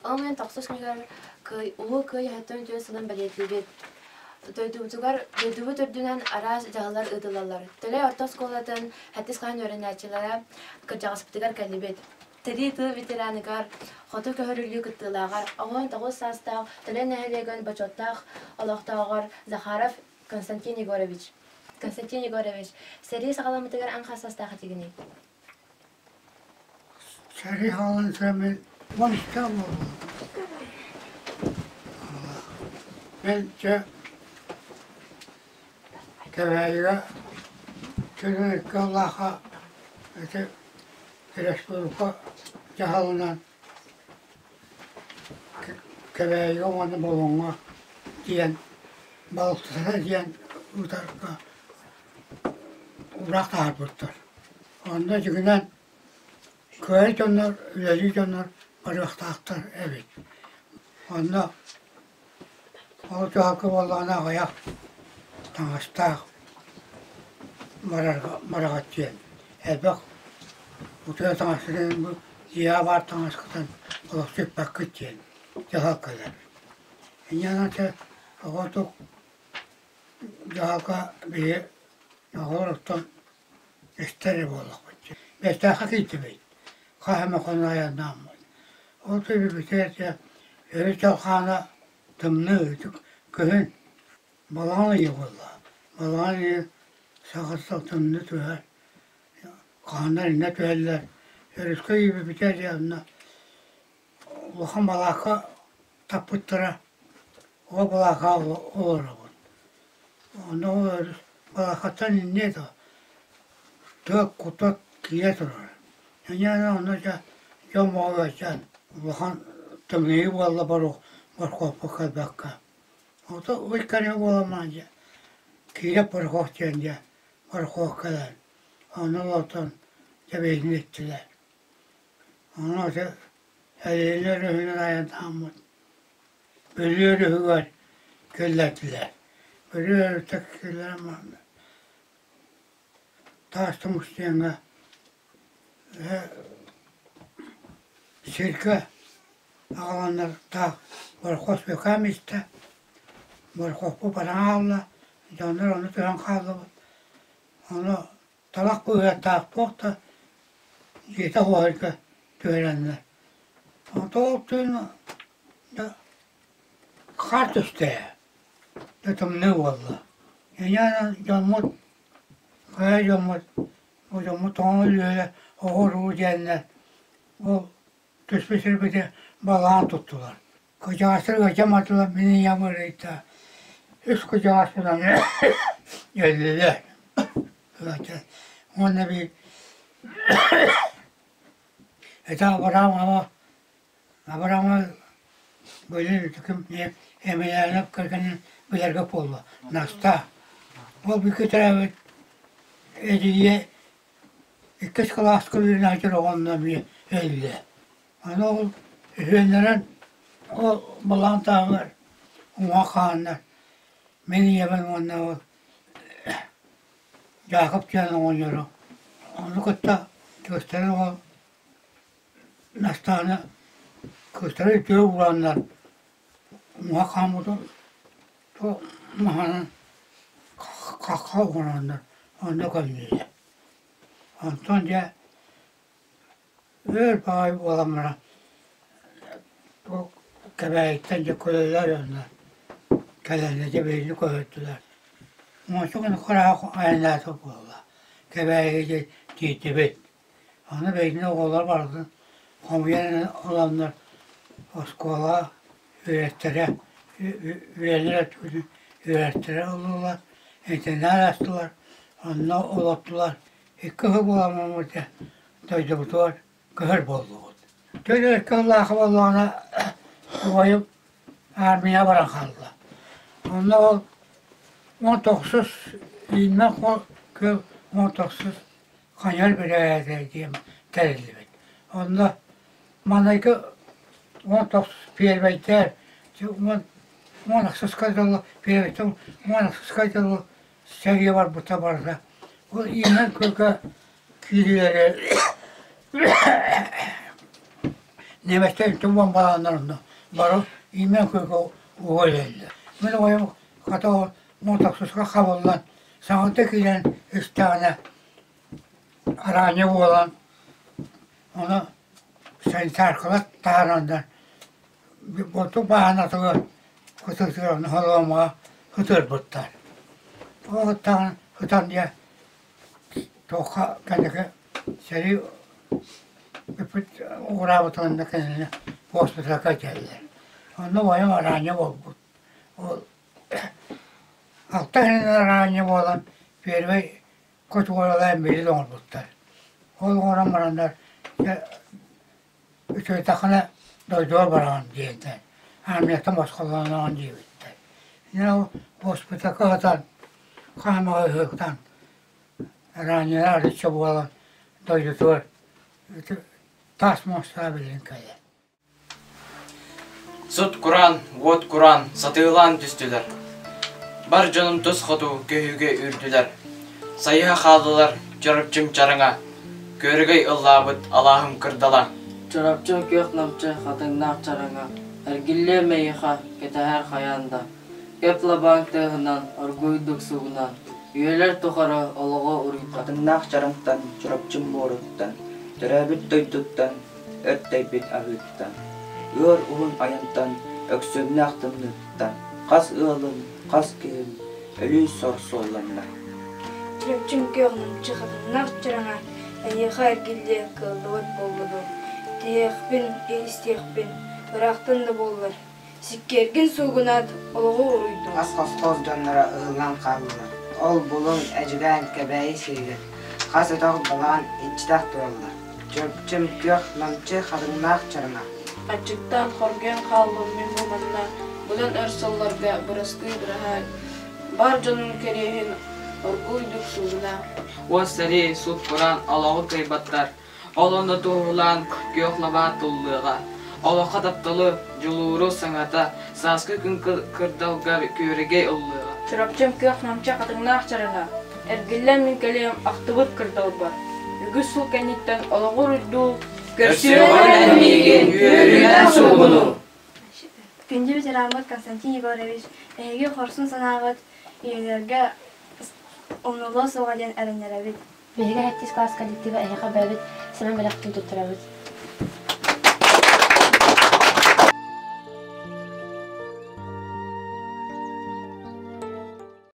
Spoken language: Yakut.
Ол мин тохсус күнүгэр Улуу Кыайыы 74 сылын бэлиэтиибит. Дойдубутугар дойдубут үрдүнэн араас дьаһаллар ыытыллаллар. Төлөй орто оскуолатын сэттис хаһан үөрэнээччилэрэ кырдьаҕаспытыгар кэллибит. Сэрии тыыл ветераныгар, хоту көһөрүллүү кыттыылааҕар, 99 саастаах Төлөй нэһилиэгин бочуоттаах олохтооҕор Захаров Константин Егорович. Константин Егорович, сэрии саҕаламмытыгар эн хас саастаах этигиний? Сэрии хаалан сэмин 12 буолла. Мен чэ Кэбээйигэ Чөрүөккэ Аллааха ити республика дьаһалынан Кэбээйигэ уонна Болоҥҥо диэн балыктата диэн ыытарга уураах таһаарбыттар. Онно дьиҥинэн кыайа дьоннор, үлэлии дьоннор барыахтаахтар эбит. Онно ол дьаһалга буоллаҕына аҕыйах таҥастаах барарга бараҕыт диэн элбэх утуйа таҥастарын бу дьиэҕэ баар таҥаскытын олох сүппэккит диэн дьаһал кэлэр. Инньэ гынан оҕотук Дьаһалга биһи оҕолоруттан истэр эрэ буоллахпыт дии. Бэстээххэ киирдибит, хас эмэ хонон айаннааммыт. Ол киирбиппитигэр дьэ өрүс дьалхаана тымныы күһүн балаҕан ыйа буолла. Балаҕан ыйы саҕаттан тымныы түһэр, хаһаннар иннэ түһэллэр. Өрүскэ киирбиппитигэр дьэ онно улахан балаакка таппыттара Ол балаакаҕа олоробун. Онно ол балаакаттан инньэ да тыа куттат киирэ турар. Инньэ онно дьэ дьон моҕолойдоон улахан тымныы буолла борхуоппут кэлбэккэ. Ото ый кэриҥэ буолан дьэ киирэ борхуох диэн дьэ борхуох кэлэн онно олортон дьэ биһигини иттилэр. Ону ити Элиэнэ өрүһүнэн айаннааммыт Бүлүү өрүһүгэр киллэрдилэр. Бүлүү өрүстэ киллэрэн баран таас тумус диэҥҥэ сиргэ аҕаланнар таах борохуос бөкөөм истэ, борохуоппут баран хаалла, дьоннор ону түһэн хааллыбыт. Ону талах быыһыттаах туох да дьиэтэ уһайга түһэрэннэр. Онтон түүн хаар түстэ, дьэ тымныы буолла. Инньэ дьоммут, хайа дьоммут, бу дьоммут тоҥон өлүөлэ оҕо-уруу диэннэр ол түспүт сирбитин балаҕан туттулар. Кырдьаҕастар ыалдьан бардылар, мин ийэм ыарыйда. Үс кырдьаҕаспынан өллүлэр. Уонна биир это Абрам аҕа Абрама бөлүн үтүкүм Емельянов кэргэнин билэргэ буолла. Настаа. Ол бииргэ төрөөбүт эдьиийэ иккис кылааска үөрэнээччи оҕонно эмиэ өллө. Аны ол үһүөннэрин ол балаҕан таһыгар уҥа хааннар мин ийэбин уонна ол Дьаакып диэн оҕонньору ону кытта кыыстарын ол Настааны кыыстара үтүө ураннар уҥа хааммытын туох маһынан хахха оҥороннор онно көмнүлэр. Онтон дьэ Өр баҕайы буолан баран бу Кэбээйиттэн дьэ көлөлөр уонна кэлэннэр дьэ биһигини көһөрдүлэр. Муочук ыраах айаннаата буолла. Кэбээйигэ дьэ тиийдибит. Аны биһигини оҕолор барытын хомуйан ыланнар оскуола үөрэттэрэ үөрэнэр өттүгүн үөрэттэрэ ыллылар, интэрнээт астылар, онно олортулар. Икки сыл буолан дьэ дойдубутугар көһөр буоллубут. Төрүөккэ ыллаах буоллаҕына убайым армия баран хаалла. Онно ол 19 ииннэх күөл 19 ханьар бирээтэ диэн тэриллибит. Онно маҥнайгы 19 первэйдэр 10 ахсыска дылы первэйтэн 10 ахсыска дылы сэрии барбыта барыта. Ол иинэн күөлгэ киириилэрэ Немецтэр үнтү буомбалааннар онно бары иимэн кыыка уга илэллэр. Мин оҕойум хата ол мотоксуска хабыллан саҥата киирэн истэҕинэ араанньа буолан ону санитаркалар таһаараннар Боту бааһынатыгар кытытыгар холуомаҕа ытырбыттар. Ол ыттаҕын ытан дьэ туохха кэнники сэрии бүппүт угураабытын да кинини госпиталга кэллэ. Онно убайым араанньа буолбут. Ол алта иһинэн араанньа буолан первый котуоралаан билин оҥорбуттар. Ол оҥорон бараннар дьэ Үчүгэйтэххинэ дойдуга бараҕын диэнтэн, армияттан босхолоноҕун диэбиттэр. Дьэ ол госпиталга сытан, хаамаҕа ыһыктан, ранена арычча буолан дойдутугар таас муостаах билигин кэлэр. Сут кураан, уот кураан сатыылаан түстүлэр. Бар дьонум тус хоту көһүүгэ үүрдүлэр. Сайыһа хааллылар Чурапчым чараҥа, Күөрэгэй ыллаабыт алааһым кырдала. Чурапчым күөх намчы хатыҥнаах чараҥа, Эргиллиэм эйиэхэ кэтэһэр хайаан да. Көп лабааҥ тыаһынан, оргууйдук сугунан, Үйэлэр тухары олоҕу уруйда. Хатыҥнаах чараҥтан, Чурапчым муоруттан, Төрөөбүт дойдуттан, өртөйбүт аһыыттан, Ыар уһун айантан, өксүөннээх тымныыттан Хас ыалым, хас киһим өлүү сор суолланна. Чурапчым күөх намчы хатыҥнаах чараҥа, Эйиэхэ эргиллиэ кыаллыбат буолла дуо? Тиһиэхпин, истиэхпин, ыраахтан да буоллар, Сиккиэргин суугунаат, олоҕу уруйдуо. Хас хоспоос дьонноро ыһыллан хааллылар. Ол Булуҥ, Эдьигээн, Кэбээйи сиригэр хас өтөх балаҕан иччитэх тураллар. Чөрчүм күөх намчы хатыҥнаах чараҥа. Аччыктаан хоргуйан хааллым мин бу манна, быдан өр сылларга бырастыы быраһаай, бар дьонун кэриэһин оргууйдук суугунаа. Уос сэрии, сут-кураан олоҕу кыайбаттар, Ол онно туоһулаан күөх лабаа туллуоҕа, олоххо тапталы, дьулууру саҥата, сааскы күн кырдалгар күөрэгэй ыллыаҕа. Чурапчым күөх намчы хатыҥнаах чараҥа, эргиллэн мин кэлиэм ахтыбыт кырдалбар, үгүс сыл кэнниттэн олоҕу уруйдуу, Көрсүөҕүн миигин үөрүүнэн суугуну! Күндү ветераммыт Константин Егорович, эһиги хорсун санааҕыт үйэлэргэ умнуллуо суоҕа диэн эрэннэрэбит. Биһиги сэттис класс коллектива эһиэхэ бэйэбит сэмэн бэлэхпитин туттарабыт.